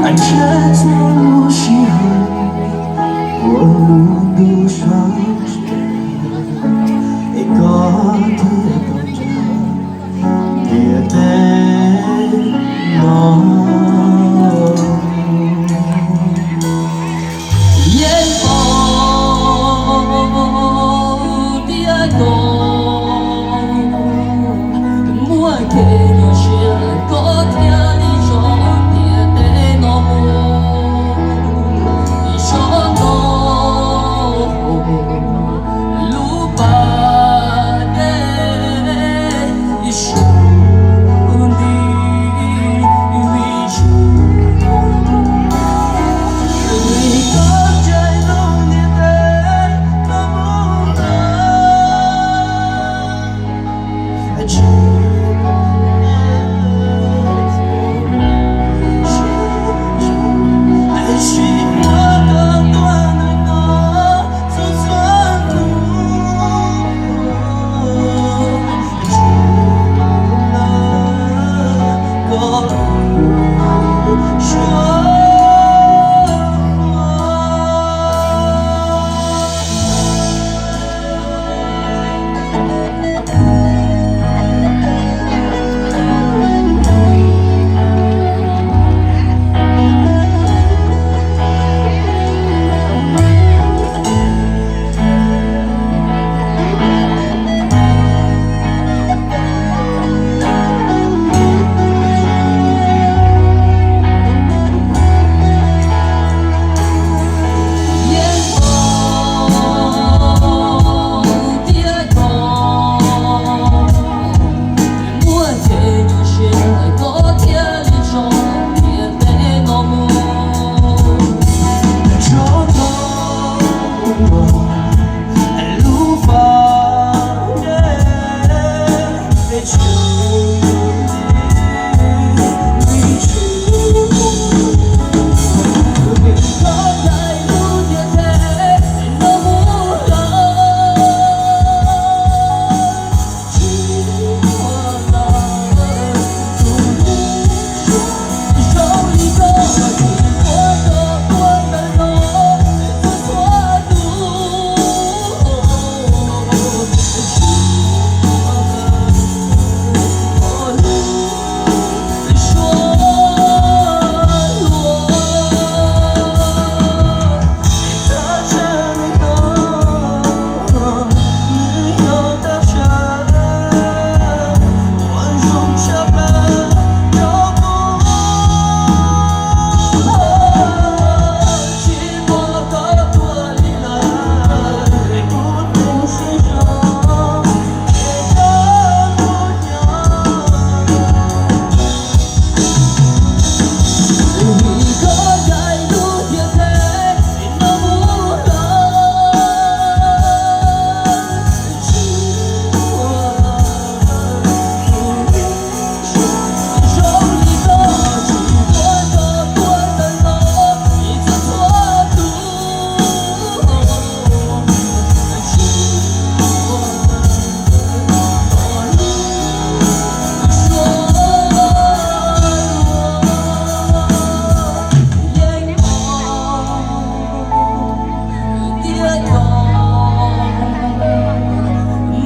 Ntshe txhua lub sij hawm uas lub ntuj sab es koj thiaj tau ntsib ntiaj teb no. Yeej paub tias koj muaj kev nyuaj siab, koj thiaj li zov ntiaj teb no mus. Zov ntau lub pas dej sub nti vim tsis muaj, vim koj tseem hlub ntiaj teb no mus ntau.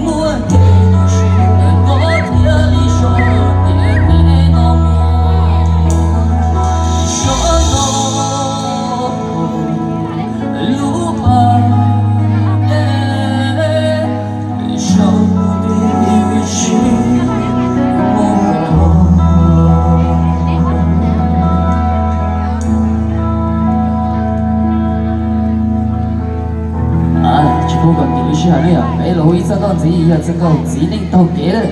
Muaj kev nyuaj siab koj thiaj li zov ntiaj teb no mus. Zov ntau lub pas dej sub nti vim tsis muaj, vim koj tseem hlub ntiaj teb no mus ntau. Tsis pub kom nkim lub sij hawm ne, yog peb los hu ib txoj nkauj ntxiv, yog txoj nkauj txiv neej taug kev lawm.